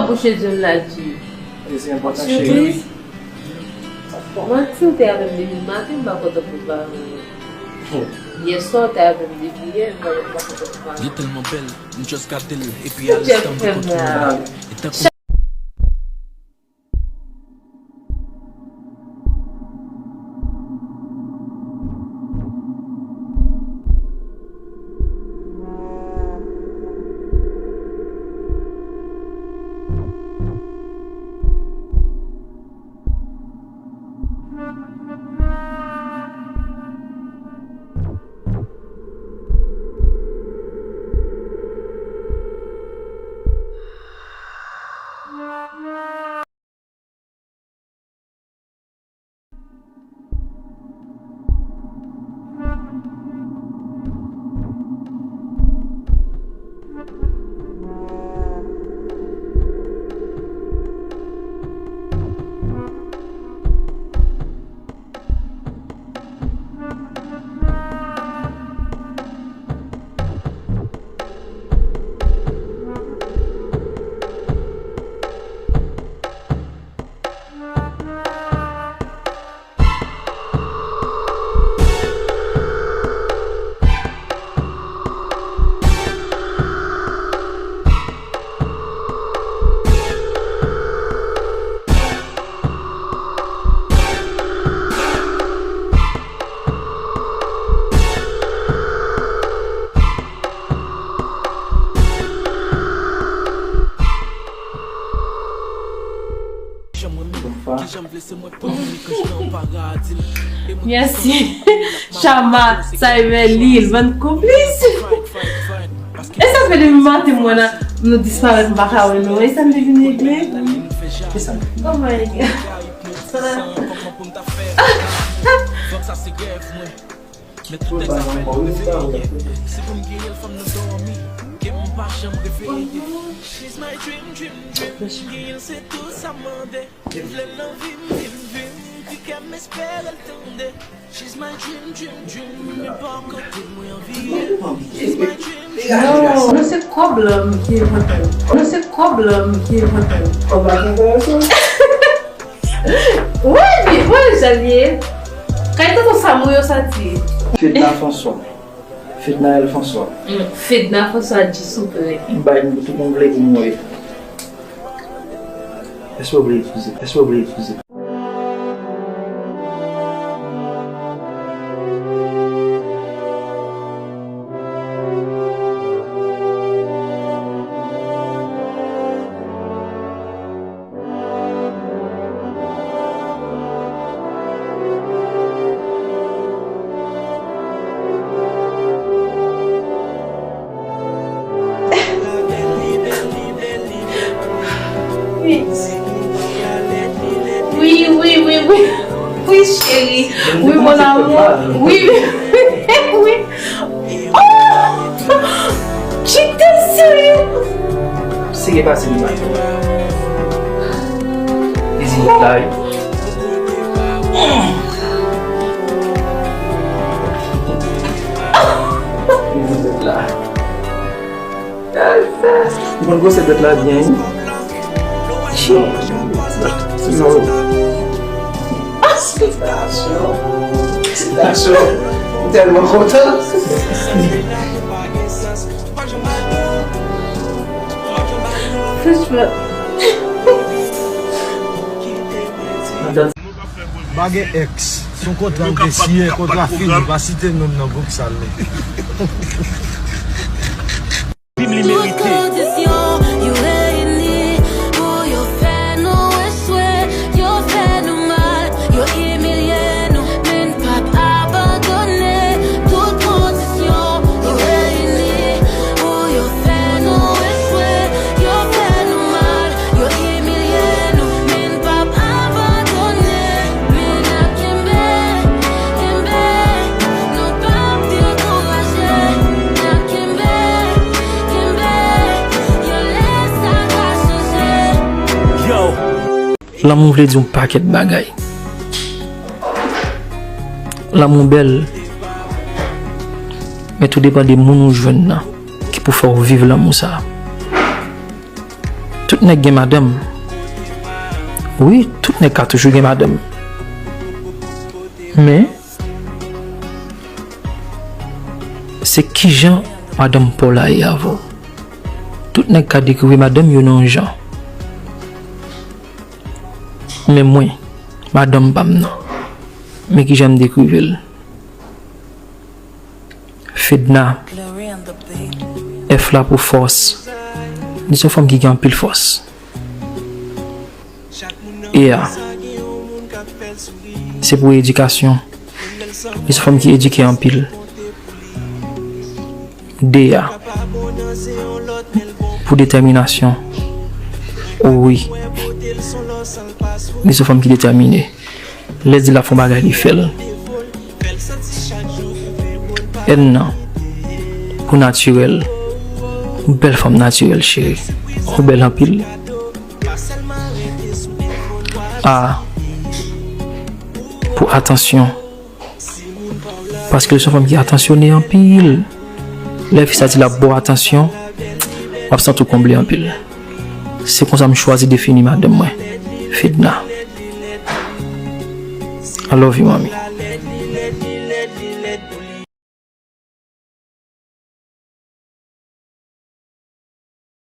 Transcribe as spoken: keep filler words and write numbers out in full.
Monchè John Ladji. E se enpòtan, cheri. Surprise. Mwen, si w te avè m depi maten, m pa kontan pou pale. Yè swa, w te avè m depi yè, m pa, m pa kontan pou pale. Li tèlman bèl, m just gade l, epi alèz tann m kontinye. E tankou Mèsi. Chama, sa e bèl li, bann konplis. E sa fè depi maten mwen la, nou disparèt, m pa ka wè nou. E sa m te vin regle? E sa m... Oh my God. Men tout èks apèl mwen reveye. Si pou m genyen l, fò m nan dòmi. Ke m pa janm reveye. She's my dream, dream, dream. Genyen l, se tou sa m mande. Li vle l nan vi m, vi m, vi m. Di kè m espere l tande. She's my dream, dream, dream. Men pa kote mwen anvi ye. She's my dream, dream. Non, non, se kòb la m ki enpòtan. Non, se kòb la m ki enpòtan. Kòb la ki enpòtan. Wè, bi, wè, jan l ye. Kay tonton Sam ou yo soti. Fedna François. Fednaelle François. Mm, Fedna François, di souple. M bay nou tout moun vle pou mwen. Èske w vle refize? Èske w vle refize? Wi. Wi, wi, wi, wi. Wi, cheri. Wi, mon amour. Wi, wi. Wi. Oh! Kite seri. Seri pase li maten. Li di la wi. Li di la. Ou konn gwosè dwèt la byen wi. Yo. Felitasyon. Felitasyon. M tèlman kontan. Franchman. Pa gen èks. Se yon kontra m te siyen, kontra fini. Pa site non m nan gwoup sal non. Tout kondisyon yo reyini pou yo fè nou echwe, yo fè nou mal, yo imilye nou, men n p ap abandone. Tout kondisyon yo reyini pou yo fè nou echwe, yo fè nou mal, yo imilye nou, men n p ap abandone. Men n ap kenbe, kenbe, nou p ap dekouraje. N ap kenbe, kenbe, yon lè sa ka chanje. Yo! Lanmou vle di yon pakèt bagay. Lanmou bèl, men tou depann de moun ou jwenn nan ki pou fè w viv lanmou sa a. Tout Nèg gen madanm. Wi, tout nèg ka toujou gen madanm. Men, se kijan madanm pa w la ye avè w. Tout nèg ka dekrive madanm yo nan yon jan. Men mwen, madanm pa m nan. Men kijan m dekrive l. Fedna. F la pou fòs. Li se yon fanm ki gen anpil fòs. E a. Se pou edikasyon. Li se yon fanm ki edike anpil. D a. Pou detèminasyon. O wi. Li se yon fanm ki detèmine. Lè di l ap fè yon bagay, li fè l. N nan. Pou natirèl. Yon bèl fanm natirèl, cheri. Ou bèl anpil. A. Pou atansyon. Paske l se yon fanm ki atansyone anpil. Lè fi sa di l ap ba w atansyon, w ap santi w konble anpil. Se konsa m chwazi defini madanm mwen, Fedna. I love you, manmi.